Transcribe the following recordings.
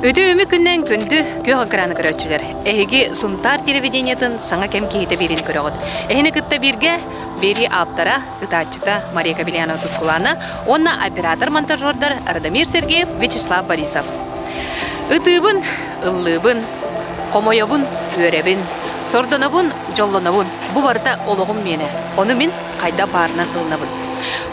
Үтүө күннэн күндү күөх экраны көрөөччүлэр. Эһиги Сунтаар телевидениетын саҥа кэм киһитэ биэриини көрөҕүт. Эһини кытта бииргэ биэрии ааптара, ытааччыта Мария Кабельянова Тускулаана уонна оператор-монтажердар Радомир Сергеев, Вячеслав Борисов. Ытыыбын, ыллыыбын, хомойобун, үөрэбин, сордонобун, дьоллонобун. Бу барыта олоҕум миэнэ. Ону мин хайдах баарынан ылынабын.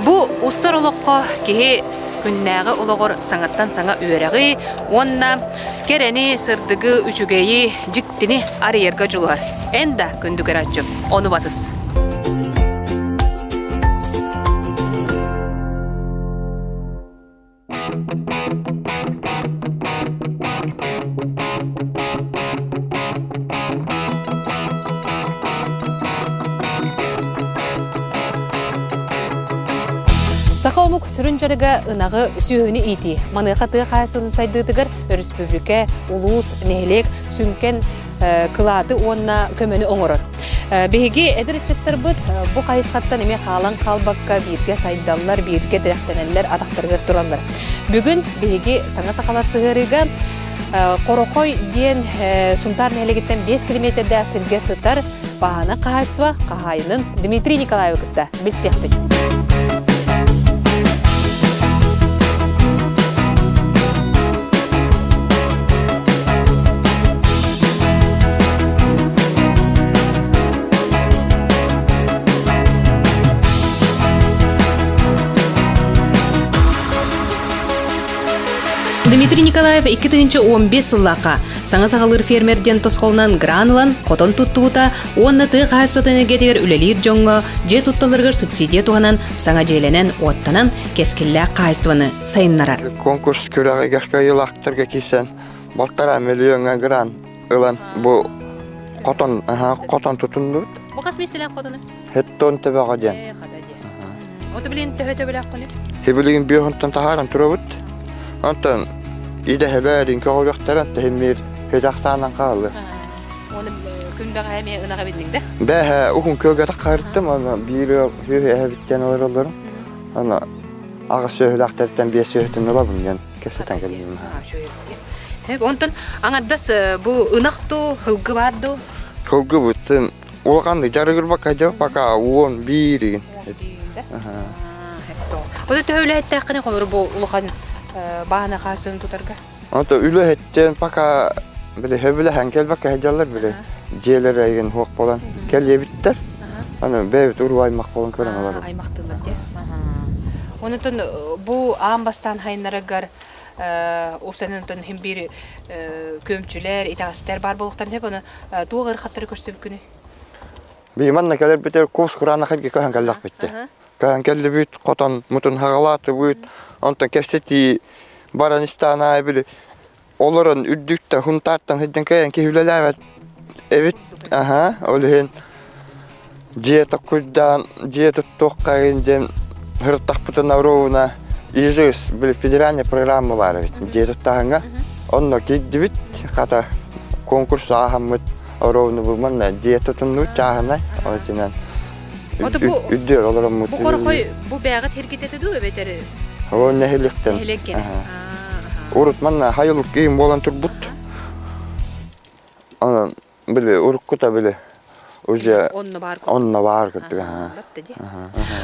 Бу устар олоххо киһи күннээҕи олоҕор саҥаттан саҥа үөрэҕи уонна кэрэни, сырдыгы, үчүгэйи, дьиктини арыйарга дьулуһар. Эн да, күндү көрөөччүм, ону батыс. Саха омук сүрүн дьарыга ынаҕы сүөһүнү иитии. Маныаха тыа хаһаайыстыбатын сайдыытыгар өрөспүүбүлүкэ, улуус, нэһилиэк сүҥкэн кылааты уонна көмөнү оҥорор. Биһиги эдэр ыччаттарбыт бу хайысхаттан эмиэ хаалан хаалбакка бииргэ сайдаллар, бииргэ тирэхтэнэллэр, атахтарыгар тураллар. Бүгүн биһиги саҥа сахалар сыһыарыыга Хорохой диэн Сунтаар нэһилиэгиттэн 5 километрдээх сиргэ сытар бааһына хаһаайыстыба хаһаайынын Дмитрий Николаевы кытта билсиэхпит. Дмитрий Николаев 2015 сыллаахха саҥа саҕалыыр фермер диэн тосхолунан гран ылан хотон туттубута уонна тыа хаһаайыстыбатын эйгэтигэр үлэлиир дьоҥҥо дьиэ тутталларыгар субсидия туһанан саҥа дьиэлэнэн, уоттанан кэскиллээх хаһаайыстыбаны сайыннарар. Конкурс күрэҕигэр кыайыылаахтарга киирсэн балтараа миллиоҥҥа гран ылан бу хотон хотон тутуннубут. Бу хас миэстэлээх хотону? Хеттон төбөҕө диэн. Ото билигин төһө төбөлөөххүнүй? Билигин бүөхүнтэн таһааран турабыт. Онтон идэһэлэр көҕүлүөхтэрэ тэһиммир хетахсаанан хаалла. Оны күн бэҕэһээ эмиэ ынаҕа бинниҥ да? Бэһэ уһун күөлгэ таххарыттым, аны биир ыал сүөһү эһэбиттэн олороллорум. Аны аҕыс сүөһүлээхтэртэн биэс сүөһүтүн ылабын диэн кэпсэтэн кэллим. Онтон аҥардас бу ынах дуу, һылгы баар дуу? Һылгыбытын улаханнык дьарыгырбакка дьэ пока 11 игин. Ону төһө үлэһиттээххиний холобур бу улахан баана хаастарын тутарга? Онто үлэһиттэн пока били сөбүлэһэн кэлбэккэ сылдьаллар били дьиэлэр эйигин суох буолан кэлиэбиттэр. Аны бэйэбит уруу аймах буолан көрөн олоробут. Аймахтыылар дии. Онутун бу аан бастаан хайыннарыгар уопсайынан хим биир көмчүлэр, итэҕэстэр баар буолуохтарын сөп, ону туох ыарахаттары көрсүбүккүнүй? Би манна кэлэрбитигэр куус кураанах эргэ көһөн кэллэхпит Көһөн кэллибит, хотон мутун хаҕалаатыбыт, онтон кэпсэтии баран истэҕин аайы били олорон үрдүктэн Хунтаартан сылдьан кыайан киһи үлэлээбэт эбит. Аһа, ол иһин дьиэ токкуйдаан, дьиэ туттуоххайын диэн сырыттахпытына ровно ИЖС били федеральная программа баар эбит дьиэ туттааһыҥҥа. Онно киирдибит, хата конкурс ааһаммыт ровно бу манна дьиэ тутуннубут чааһынай ол итинэн Ото бу үрдүөр олороммут. Бу хорохой бу бээҕит хиргитэтэ дуу эбэтэр Ол нэһиликтен. Нэһилиэккэ. Урут манна хайылык киин буолан турбут. Онон били уруккута били уже онно баар онно баар курдук.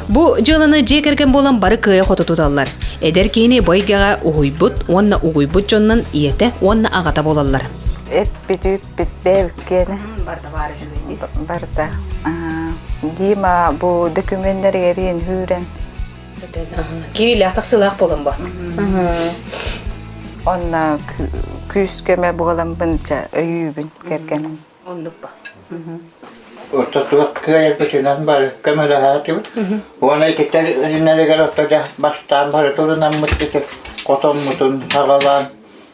Бу дьыаланы дьиэ кэргэн буолан бары кыайа-хото туталлар. Эдэр киһини бу эйгэҕэ уһуйбут уонна угуйбут дьоннон ийэтэ уонна аҕата буолаллар. Эппит үүппүт бэйэбит Барыта баар үчүгэй Барыта. Дима бу документнэригэр үүрэн. Кириилээх тахсыылаах буолан ба. Онно күүс көмө буоламмын өйүүбүн кэргэним. Оннук ба. Ортотугар кыайарбытынан бары көмөлөһөөтүбүт. Уонна ититтэр ринэригэр орто бастаан бары турунаммыт ити хотоммутун хаҕалаан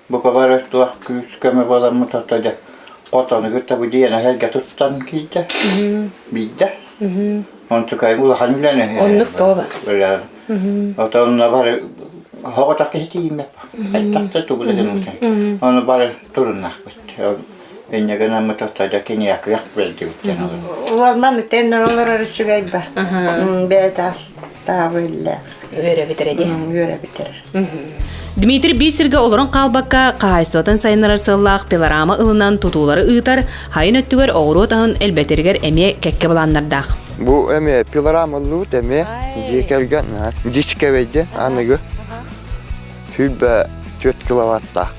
бука бары туох күүс көмө буоламмыт орто дьэ хотону кытта бу дьиэни эргэ туттан киирдэ биирдэ. Онтукайым улахан үлэни Оннук буола. Отонно бары хоҕотох киһи тиийиммэт. Хайдах да тугу да гыннын. Ону бары туруннахпыт. Инньэ гынаммыт отто киниэхэ бэлдибит диэн Уолман итиэннэ олорор үчүгэй ба. Бэйэтэ астаабы иллээх. Үөрэ бүтэрэ дии. Үөрэ бүтэр. Дмитрий биир сиргэ олорон хаалбакка, хаһаайыстыбатын сайыннарар сыаллаах пилорама ылынан тутуулары ыытар, хайын өттүгэр оҕуруот аһын элбэтэригэр эмиэ кэккэ былааннардаах. Бу эмиэ пилорама ыллыбыт эмиэ дьиэ кэргэн дьиэскэбэйдэ аныгы 24 киловаттаах.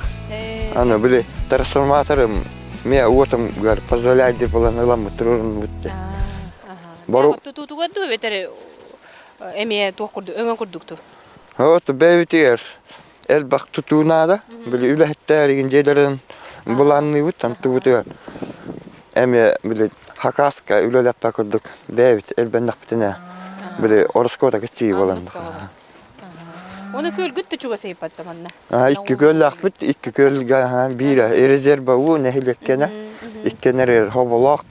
Аны били трансформаторым эмиэ уотумгар позволяет деп ылан ыламмыт турурун бутте. Бору Тутуутугар дуу эбэтэр эмиэ туох курдук өҥө курдукту? Вот бэйбитигэр элбэх тутуу наада. Били үлэһиттэригин дьиэлэрин былаанныыбыт тантыбытыгар эмиэ били хакаска үлэлэппэ курдук бэйэбит элбэннэхпитинэ били ороскуота киччии буолан. Оны көлгүт да чугас ыйпатта манна. Икки көллөөхпүт, икки көлгө биирэ резерва уу нэһилиэккэнэ, иккенер хоболоох.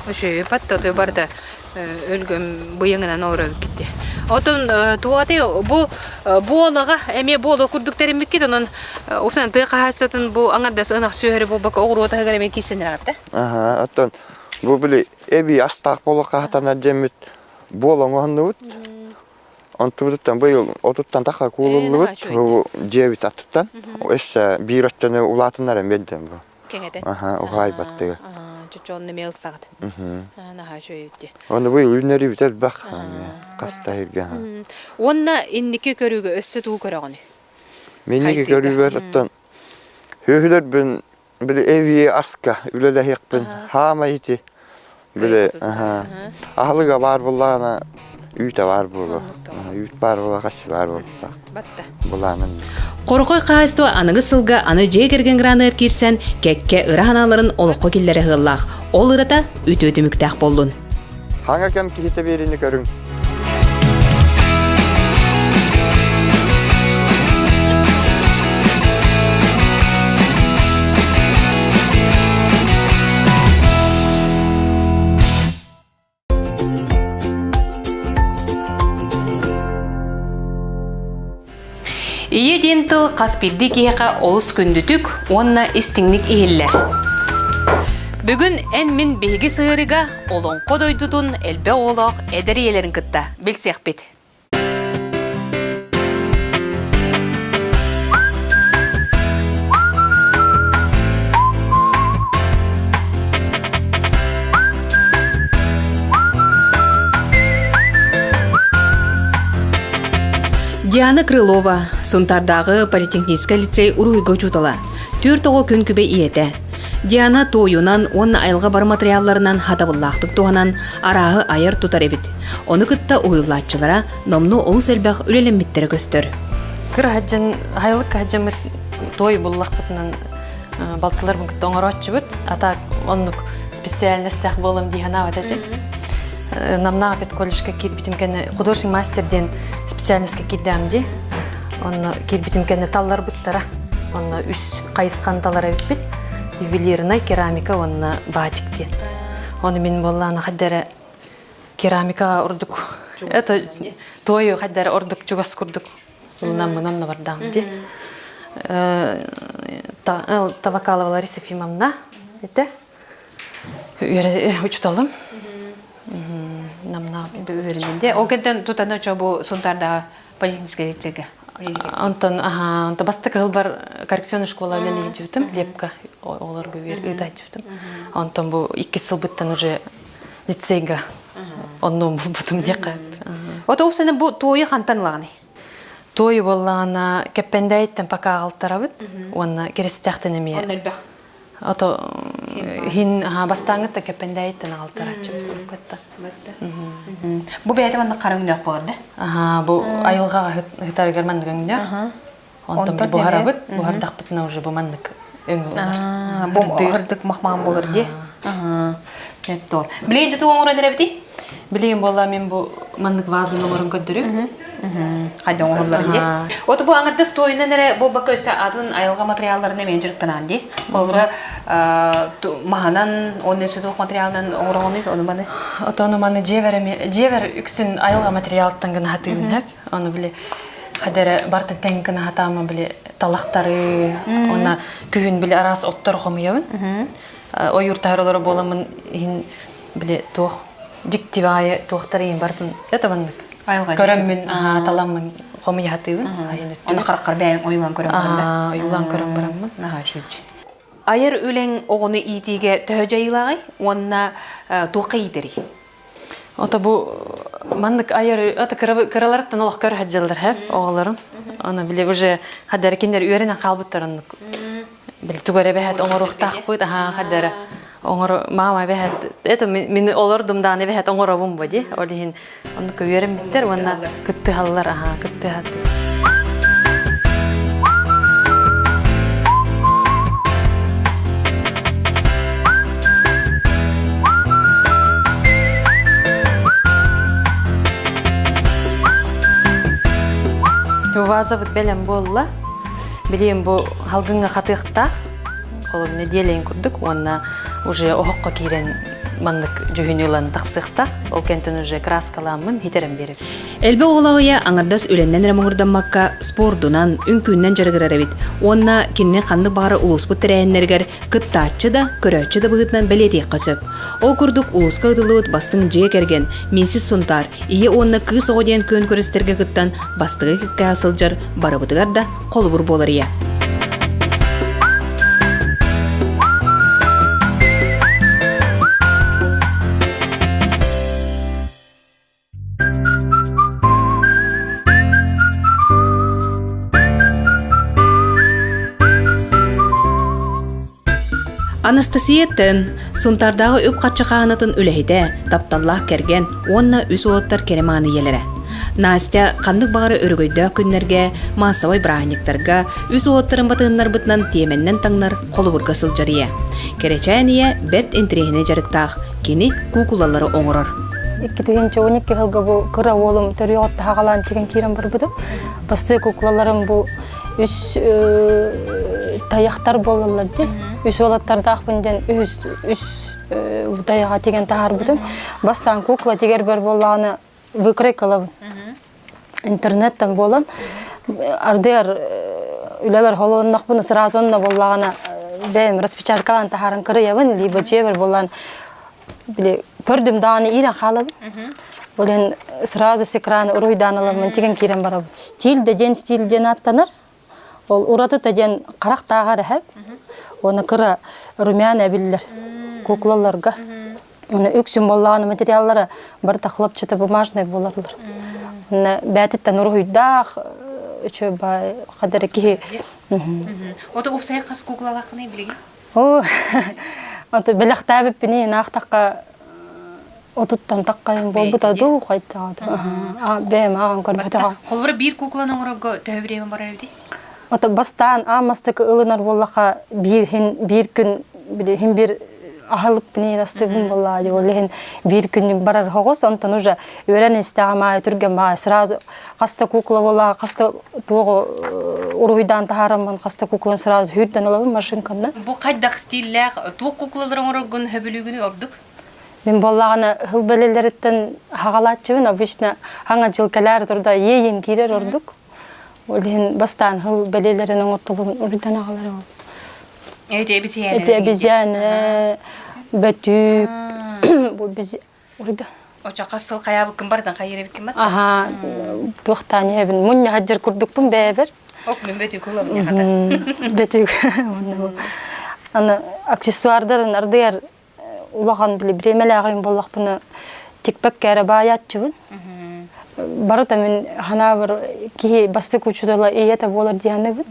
Үчүгэй патта той барда өлгөм быйаҥынан олорор китти. Отон туаты бу буолаҕа эмиэ буола курдук тэриммиккит онон усан тыа хаһаайыстыбатын бу аҥардас ынах сүөһөрү буолбакка оҕуруот аһыгар эмиэ киирсэннэр Аха, оттон бу били эби астаах буола хаһатанар диэммит буола оҥоһуннубут. Онтубутуттан быйыл отуттан таха куулуллубут бу дьиэбит аттыттан. Өссө биир өттөнү улаатыннаран биэрдим бу. Кэҥэтэн. Аха, уһаайбаттыга. Чочоонну эмиэ ылсаҕыт. Наһаа үчүгэй Оны быйыл үүннэрибит элбэх. Хаста иһиргэ. Уонна инники көрүүгэ өссө тугу көрөҕүнүй? Минники көрүүбэр оттон Сүөһүлэрбин били эбии аска үлэлэһиэхпин хаама ити били аһылыга баар буоллаҕына үүтэ баар буолуо үүт баар буола хас баар буолуохтаах былаанын Хорохой хаһаайыстыба аныгы сылга аны дьиэ кэргэн граныгар киирсэн кэккэ ыра санааларын олоххо киллэрэ ыһыаллаах. Ол ырата үтүө түмүктээх буоллун. Хаҥа кэм киһитэ биэрини көрүҥ. Ийэ диэн тыл хас биирдии киһиэхэ олус күндүтүк уонна истиҥник иһиллэр. Бүгүн эн-мин биһиги сыһыарыга Олоҥхо дойдутун элбэх оҕолоох эдэр ийэлэрин кытта билсиэхпит. Диана Крылова, Сунтаардааҕы политехническай лицей уруһуйга учуутала, түөрт оҕо күн күбэй ийэтэ. Диана туойунан уонна айылҕа бары матырыйаалларынан хатабыллаахтык туһанан арааһы айар-тутар эбит. Ону кытта уһуйуллааччылара номнуо олус элбэх үлэлэммиттэрэ көстөр. Кыра сылдьан, айылыкка сылдьаммыт туой буллахпытынан балтыларбын кытта оҥорооччубут. А так оннук специальностаах буолам дии санаабат этим. Намнаах педколледжка киирбитим кэннэ художник мастер диэн специальностька киирдэм дии. Онно киирбитим кэннэ талларбыттара. Онно үс хайысхан талар эбиппит. Ювелирная керамика уонна батик диэн. Ону мин буоллаана хаддара керамика ордук это туойу хаддара ордук чугас курдук ылынаммын онно бардаам дии. Тавакалова Лариса Ефимовна этэ. Учуталым. Намнаах үөрэннинде. Ол кэнтэн тутаны бу Сунтаардаҕа политехническай лицейгэ. Онтон аха, онто бастакы сылбар коррекционный школа үлэлиһдьибитим, лепка оҕолорго ыытааччыбытым. Онтон бу иккис сылбыттан уже лицейга оннуом булбутум диэххэ. Ото упсаны бу туойу хантан ылаҕыный? Туойу буоллаҕына Кэппэндээйиттэн пока аҕалтарабыт уонна Киристээхтэн эмиэ. Онно элбэх. Ото хин бастааҥҥыттан Кэппэндээйиттэн аҕалтарааччыбыт уруккатта. Бу бэйэтэ маннык хара өҥнөөх буолар да? Аха, бу айылҕаҕа ыһытарыгар маннык өҥнөөх. Онтон буһарабыт, буһардахпытына уже бу маннык өҥү ылар. Бу ырдык махмаан буолар дии. Тор. Билигин дьэ тугу оҥорон эрэбитий? Билигин буолла мин бу маннык вазаны оҥорон көрдөрүм. Хайда оҥоһуллар дии. От бу аҥардас туойунан эрэ буолбакка өссө атын айылҕа материалларын эмиэ дьарыктанаан дии. Холобура маһынан уонна өссө туох материалынан оҥороҕунуй ону маны? Отону маны дьиэбэр эмиэ дьиэбэр үксүн айылҕа материалыттан гына хатыыбын хэп. Ону били хадэрэ барытын тэҥ гына хатаама били талахтары уонна күһүн били араас оттор хомуйабын. Ойуур таһар олоро буоламмын иһин били туох дьиктибаайы туохтар иһин барытын это маннык. Көрөммүн, таламмын хомуйаһатыыбын. Оны хараххар бэйэҥ ойуулаан көрөн баран Ойуулаан көрөн бараммын. Наһаа үчүгэй. Айар үлэҥ оҕону иитиигэ төһө дьайыылааҕый уонна туохха иитэрий? Ото бу маннык айар ото кыраларыттан олох көр сылдьаллар һэ оҕолорум. Аны били уже хадары кинилэр үөрэнэн хаалбыттар оннук. Били тугу эрэ бэһэт оҥоруохтаахпыт аһаа хадара оҥоро маама эбэһэт это мин олордум дааны эбэһэт оҥоробун бу ди ол иһин оннук үөрэммиттэр уонна кыттыһаллар аһаа кыттыһат Вазабыт бэлэм буолла. Билиэм бу халгыҥҥа хатыахтаах. Холобур нэдиэлэйин курдук уонна уже оһоххо киирэн маннык дьүһүнү ылан тахсыахтаах. Ол кэнтэн уже краскалааммын хитэрэн биэрэбин. Элбэх оҕолоох аҥардас үлэннэн эрэ муҥурдаммакка, спордунан, үҥкүүннэн дьарыгырар эбит уонна кинини ханнык баҕарар улууспут тэрээһиннэригэр кыттааччы да, көрөөччү да быһыытынан бэлиэтиэххэ сөп. Ол курдук улууска ыытыллыбыт бастыҥ дьиэ кэргэн, Миссис Сунтаар, ийэ уонна кыыс оҕо диэн күөн күрэстэргэ кыттан бастакы кэккэҕэ сылдьар барыбытыгар да холобур буолар ийэ. Анастасия Тен, Сунтаардааҕы үп-харчы хаһаанатын үлэһитэ, тапталлаах кэргэн уонна үс уолаттар кэрэ мааны ийэлэрэ. Настя ханнык баҕары өрөгөйдөөх күннэргэ, маассабай бырааһынньыктарга үс уолаттарын батыһыннарбытынан тиэмэннэн таҥнар холобурга сылдьар ийэ. Кэрэчээн ийэ бэрт интэриэһинэй дьарыктаах, кини куукулалары оҥорор. 2012 сылга бу кыра уолум төрүөҕүт таһаҕалаан тигэн киирэн барбытым. Бастакы куукулаларым бу үс тайахтар буолаллар дии. Үс уолаттардаахпын диэн үс үс тайаҕа тигэн таһаарбытым. Бастаан кукла тигэрбэр буоллаҕына выкройкалабын. Интернеттэн буолан ардыар үлэбэр холоннохпуна сразу онно буоллаҕына бэйэм распечаткалаан таһааран кырыйабын, либо дьиэбэр буоллаан били көрдүм даҕаны иирэн хаалабын. Ол иһин сразу с экрана уруһуйдаан ыламмын тигэн киирэн барабын. Тильда диэн стиль диэн ааттанар. Ол уратыта диэн харахтааҕар эһэ. Уонна кыра румяна эбиллэр куклаларга. Уонна үксүн буоллаҕына материаллара барыта хлопчато бумажный буолаллар. Уонна бээтиттэн уруһуйдаах үчүгэй хадары киһи Ото уопсайа хас куклалааххыный билигин? Оо, ото бэлэхтээбиппини наахтахха отуттан таккайым буолбута дуу хайдаҕа дуу. Аа, бэйэм ааҕан көрбөтөҕө. Холобура биир кукланы оҥорорго төһө бириэмэ барар эбитий? Ото бастаан аан бастакы ылынар буоллаха биир хин биир күн били хин биир аһылыкпын астыыбын буоллаа дии ол иһин биир күн барар хоҕус онтон уже үөрэн истэҕим аайы түргэн баҕайы сразу хаста кукла буоллаҕа хаста туоҕу уруһуйдаан таһаараммын хаста кукланы сразу сүүрдэн ылабын машинканна. Бу хайдах стиллээх туох куклалары оҥороргун сөбүлүүгүнүй ордук? Мин буоллаҕына сыл бэлэлэриттэн хаҕалааччыбын обычно хаҥа дьыл кэлээр турда иэйиим киирэр ордук. Ол иһин бастаан сыл бэлиэлэрин оҥортолун уруйдан аҕалар ол. Эти обезьяны. Эти обезьяны, бөтүүк, бу Уруйда. Очо хас сыл хайаабыккын барытын хайыыр бат? Аха, туохтаан иһэбин. Мунньа хадьар курдукпун бэйэбэр. Ок, мен бөтүүк ылабын хата. Бөтүүк. Аны аксессуардарын ардыгар улахан били бириэмэлээҕим буоллахпына тикпэккэ эрэ баайааччыбын. Барыта мин ханаабар киһи бастакы учуутала ийэтэ буолар дии саныыбын.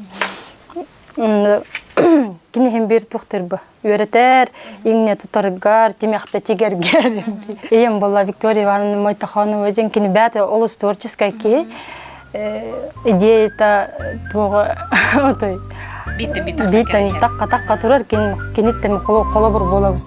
Киниһин биир туохтарба үөрэтэр, иҥнэ тутаргар, тимэхтэ тигэргэр. Ийэм буолла Виктория Ивановна Мойтохонова диэн кини бэйэтэ олус творческай киһи. Идеята туоҕа отой бииттэн такка-такка турар киниттэн холобур буолабын.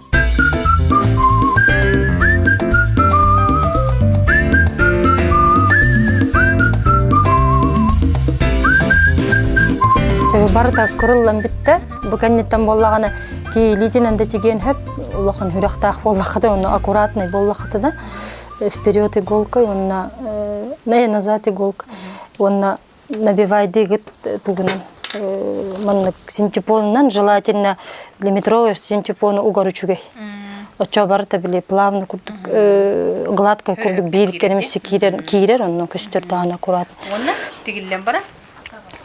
Барыта кырыллан бүттэ. Бу кэнниттэн буоллаҕына киһи илиитинэн да тигиэн сөп, улахан сүрэхтээх буоллаххына, уонна аккуратный буоллаххытына вперед иголкой уонна назад иголка уонна набивайдыгыт тугунан маннык синтепонунан желательно миллиметровый синтепону угар үчүгэй. Оччо барыта били плавно курдук гладко курдук биир кэлимси киирэр киирэр онно көстөр даҕаны аккуратно. Уонна тигиллэн бара?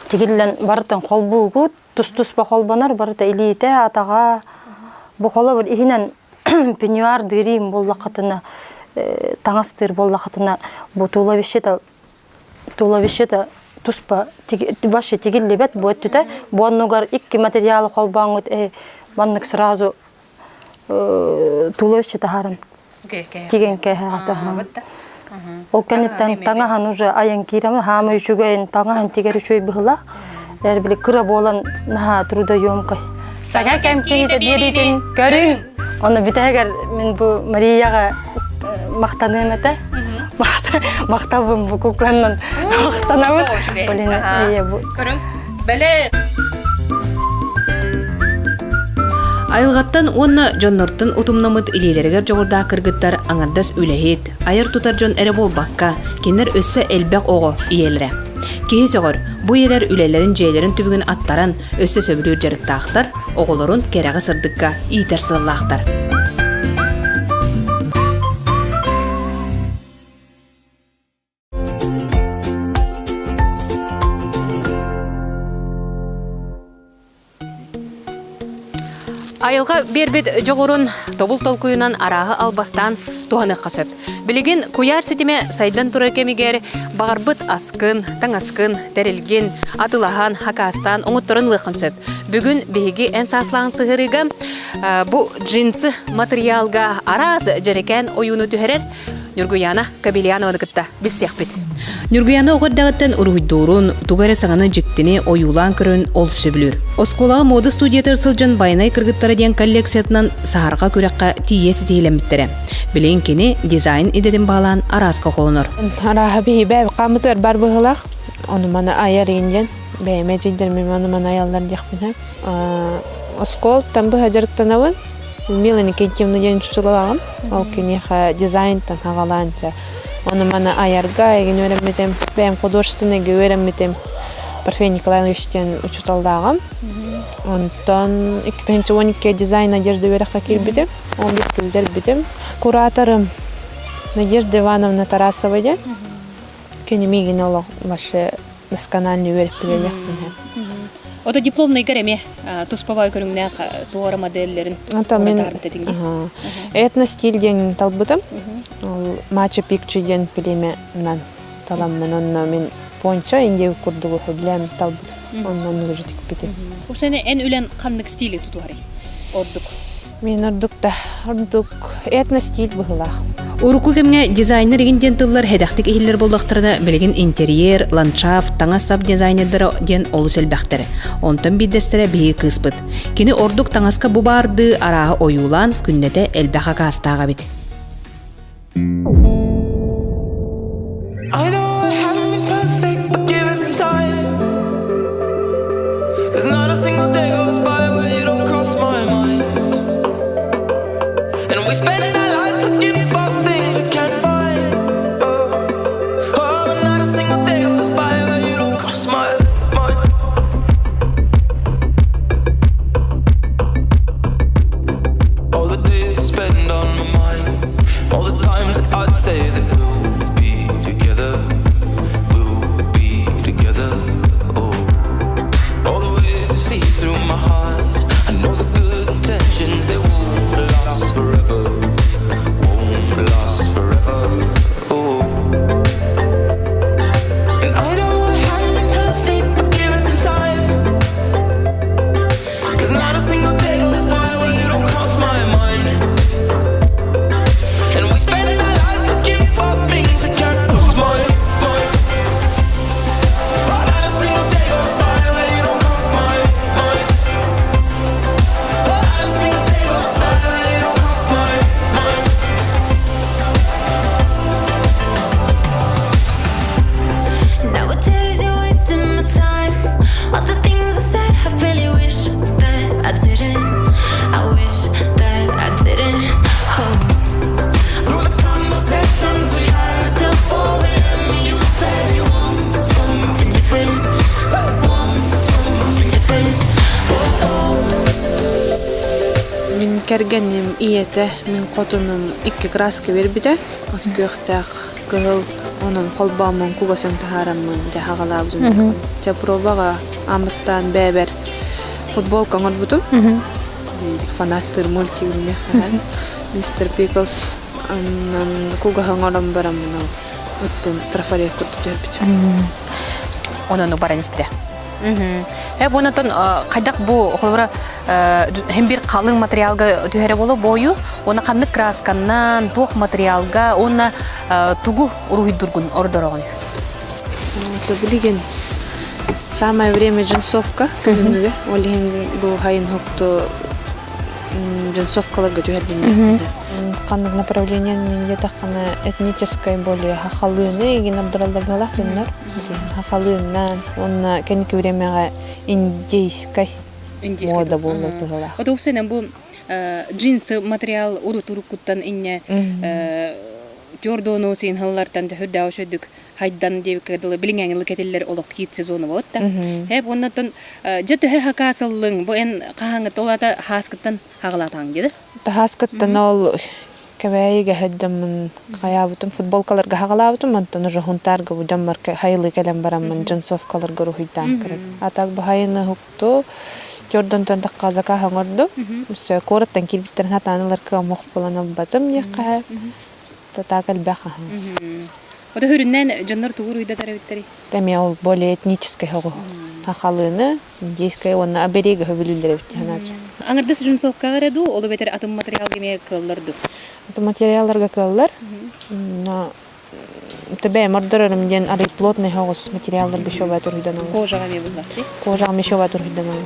Тигиллэн барытын холбуугут, тус-туспа холбонор, барыта илиитэ, атаҕа. Бу холобур иһинэн пеньюар дыырыым буоллаххытына, таҥастыыр буоллаххытына, бу туловище туловище туспа вообще тигиллибэт бу өттүтэ. Бу оннугар икки материалы холбооҥҥут маннык сразу туловище таһааран тигэн кээһэҕит Ол кэнниттэн таҥаһын уже айан киирэмин хаама үчүгэйин таҥаһын тигэр үчүгэй быһыылаах. Эр били кыра буолан наһаа трудоемкай. Саҥа кэм киһитэ биэриитин көрүҥ! Онно бүтэһигэр мин бу Марияҕа махтаныам этэ. Махталбын бу кукланнан махтанабын. Блин, бу. Көрүҥ. Бэлэ Айылҕаттан уонна дьоннортон утумнаммыт илиилэригэр дьоҕурдаах кыргыттар аҥардас үлэһит, айар-тутар дьон эрэ буолбакка, кинилэр өссө элбэх оҕо ийэлэрэ. Киһи сөҕөр, бу ийэлэр үлэлэрин дьиэлэрин түбүгүн аттаран, өссө сөбүлүүр дьарыктаахтар, оҕолорун кэрэҕэ-сырдыкка иитэр сыаллаахтар. Айылҕа биэрбит дьоҕурун тобул толкуйунан арааһы албастаан туһаныахха сөп. Билигин куйаар ситимэ сайдан турар кэмигэр баҕарбыт аскын, таҥаскын, тэрилгин атылаһан, хакаастаан оҥотторон ылыаххын сөп. Бүгүн биһиги эн сааслаан сыһыарыыга бу джинсы матырыйаалга араас дьэрэкээн ойууну түһэрэр Ньургуяна Кабельянованы кытта билсиэхпит. Ньургуяна оҕо эрдэҕиттэн уруһуйдуурун, тугу эрэ саҥаны дьиктини ойуулаан көрөн олус сөбүлүүр. Оскуолаҕа муода студиятыгар сылдьан Байанай кыргыттара диэн коллекциятынан саһарҕа күрэххэ тиийэ ситиһилэммиттэрэ. Билигин кини дизайн идэтин баалаан арааска холонор. Арааһа биһибэ хаамытыгар бар быһыылаах. Ону маны айар иин диэн бэйэм эдьиийдэрим ону маны айаллар диэхпин Оскуолаттан быһа дьарыктанабын. Мила Никитьевна диэн учууталлааҕым. Ол киниэхэ дизайнтан аҕалаанча ону маны айарга эгин үөрэммитим. Бэйэм художественныйга үөрэммитим. Парфен Николаевич диэн учууталлааҕым. Онтон 2012 дизайн одежды үөрэххэ киирбитим. Ол бискилдэрбитим. Кураторым Надежда Ивановна Тарасова диэн. Кини миигин олох вообще досконально үөрэппит Ото дипломнайгар эмиэ туспа баай көрүҥнээх туора моделлэрин Ото мин этностиль диэн талбытым. Ол Мачу Пикчу диэн племенан таламмын онно мин пончо индия курдугу сөбүлээн талбытым. Онно оннук тикпитим. Упсаны эн үлэн ханнык стили тутуһарый? Ордук. Мин ордук да ордук этностиль быһыылаах. Урукку кэмҥэ дизайнер игин диэн тыллар сэдэхтик иһиллэр буоллахтарына, билигин интерьер, ландшафт, таҥас-сап дизайнердара диэн олус элбэхтэр. Онтон биирдэстэрэ биһиги кыыспыт. Кини ордук таҥаска бу баардыы арааһы ойуулаан, күннэтэ элбэх акаастаах эбит. I know I haven't been perfect, but give it some time. 'Cause not a single day goes by where you don't cross my mind. And we spend our lives looking for things we can't find. Oh, oh, but not a single day goes by where you don't cross my mind. All the days spent on my mind, all the times that I'd say that we'll be together, we'll be together. Oh, all the ways you see through my heart. I know the good intentions they won't last forever, won't last forever. Oh, and I know I haven't been perfect, but give it some time. 'Cause not a single day goes by where you don't cross my mind. And we spend our lives looking for Кэргэним ийэтэ мин хотунум икки краска биэрбитэ. От күөхтээх кыһыл онон холбооммун кугас өҥ таһаараммын дьэ хаҕалаабытым. Дьэ пробаҕа аан бэйэбэр футболка оҥорбутум. Фанаттыыр мультигын Мистер Пиклс кугаһы оҥорон бараммын ол ыппын трафарет курдук түһэрбитим. Онон баран испитэ. Э бу онтон хайдах бу холобура һин бир халыҥ материалга түһэрэ боло бою уонна ханнык красканнан туох материалга уонна тугу уруһуйдургун ордороҕун? То билигин самое время джинсовка күһүҥҥүгэ ол иһин бу хайын хокту джинсовкаларга түһэрдим. Ханнык направление диэтэххинэ этническай более хахалыыны игин ордороллор быһалаах дьоннор. Хахалыыннаан уонна кэнники времяҕа индейскай мода буолла туһалаах. Вот уопсайынан бу джинсы материал урут уруккуттан инньэ тёрдоону сиинхаллартан төһүрдээх үчүгдүк хайдан диэбиккэ дылы билиҥээҥи кэтиллэр олох киит сезона вот да. Э уоннаттан дьэ төһө хакаасыллыҥ бу эн хаһааҥҥыта ол аата хааскыттан хаҕалаатаҥ диэди. Таһааскыттан ол Кэбээйигэ сылдьаммын хайаабытым футболкаларга хаҕалаабытым онтон уже Хунтаарга бу дьоммор хайылыы кэлэн бараммын джинсовкаларга уруһуйдаан кыратым. А так баһайыны уһукту Дьордонтон тахха заказ оҥордум. Өссө куораттан киирбиттэрин сатаан ылар кыам ох буолан ылбатым диэххэ так элбэх аһа. Ото хүрүннээн дьоннор тугу уруйдатар эбиттэрий? Эмиэ ол более этническэй оҕо. Хахалыыны, индийскэй уонна обереги сөбүлүүллэр эбит диэн Аҥардас джинсовкаҕа эрэ дуу, ол эбэтэр атын материалга эмиэ кыаллар дуу? Атын материалларга кыаллар. Но бэйэм ордорорум диэн арый плотный соҕус материалларга еще туруйданаллар. Кожаҕа эмиэ буллар дии? Кожаҕа еще туруйданаллар.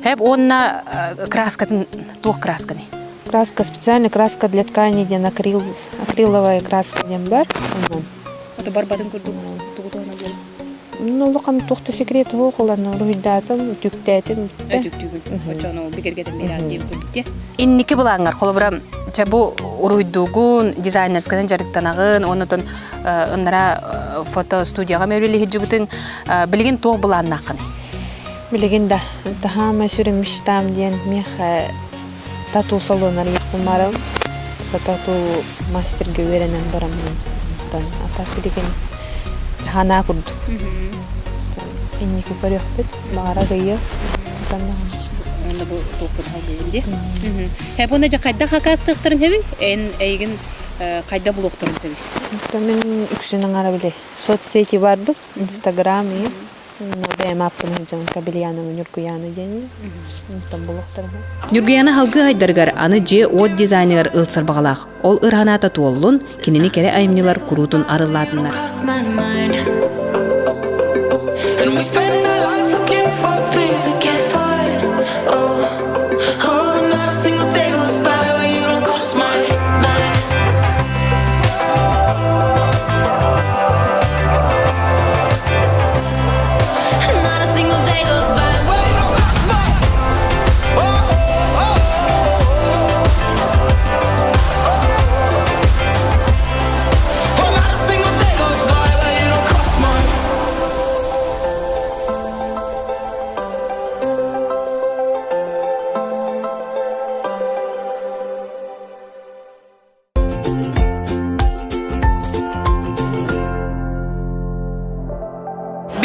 Хэп уонна краскатын туох красканы? Краска специальная краска для ткани диэн акрил, акриловая краска диэн бар. Онон. Ото барбатын курдук тугу туһанан диэн? Ну, улахан туох да секрет суох ылан уруһуйдаатым, үтүктээтим бүттэ. Өтүктүүгүн. Оччону бигэргэтэн биэрэн диэн курдук дии. Инники былааҥҥар холобура чэ бу уруһуйдуугун, дизайнерсканан дьарыктанаҕын, оннотон ыннара фото студияҕа мөрүлиһидьыбытыҥ билигин туох былааннааххыный? Билигин да таһаама сүрүн мечтам диэн миэхэ тату салонар барым тату мастерга үөрэнэн бараммын онтон а так билигин ханаа курдук инники көрүөхпүт баҕара ыйы Онно бу туохпун халгыйын дии. Һэ буна дьэ хайдах хакаастыахтарын сөбүй? Эн эйигин хайда булуохтарын сөбүй? Мин үксүн аҥара били соцсети барбыт Инстаграм и Бэйэм ааппын сылдьабын Кабельянова Ньургуяна диэн. Онтон булуохтарына. Ньургуяна халгыы айдарыгар аны дьиэ-уот дизайныгар ылсар баҕалаах. Ол ыранаата туоллун, кинини кэрэ айымньылар куруутун арыллаатыннар.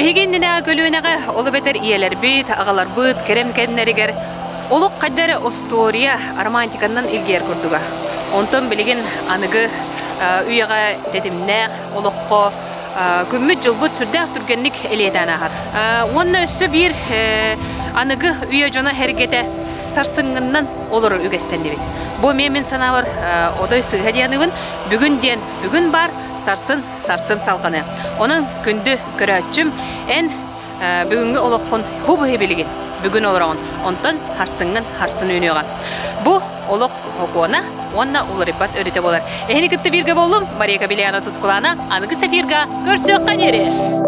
Биһиги иннинээҕи көлүөнэҕэ ол эбэтэр ийэлэрбит, аҕаларбыт кэрэм кэннэригэр олох хайда эрэ остуоруйа романтиканнан илгийэр курдуга. Онтон билигин аныгы үйэҕэ тэтимнээх олоххо күммүт-дьылбыт сүрдээх түргэнник элиэтээн ааһар. Уонна өссө биир аныгы үйэ дьоно сэргэтэ сарсыҥҥыннан олорор үгэстэннибит. Бу эмиэ мин санаабар отой сыыһа дианыбын бүгүн диэн бүгүн баар, сарсын сарсын салҕаны. Онон күндү көрөөччүм, эн бүгүҥҥү олоххун хубуһи билигин бүгүн олороҕун, онтон харсыҥҥын харсын үүнүөҕэ. Бу олох окуона уонна уларыйбат өрүтэ буолар. Эһини кытта бииргэ боллум Мария Кабельяна Тускулана аныгы сафирга көрсүөххэ диэри!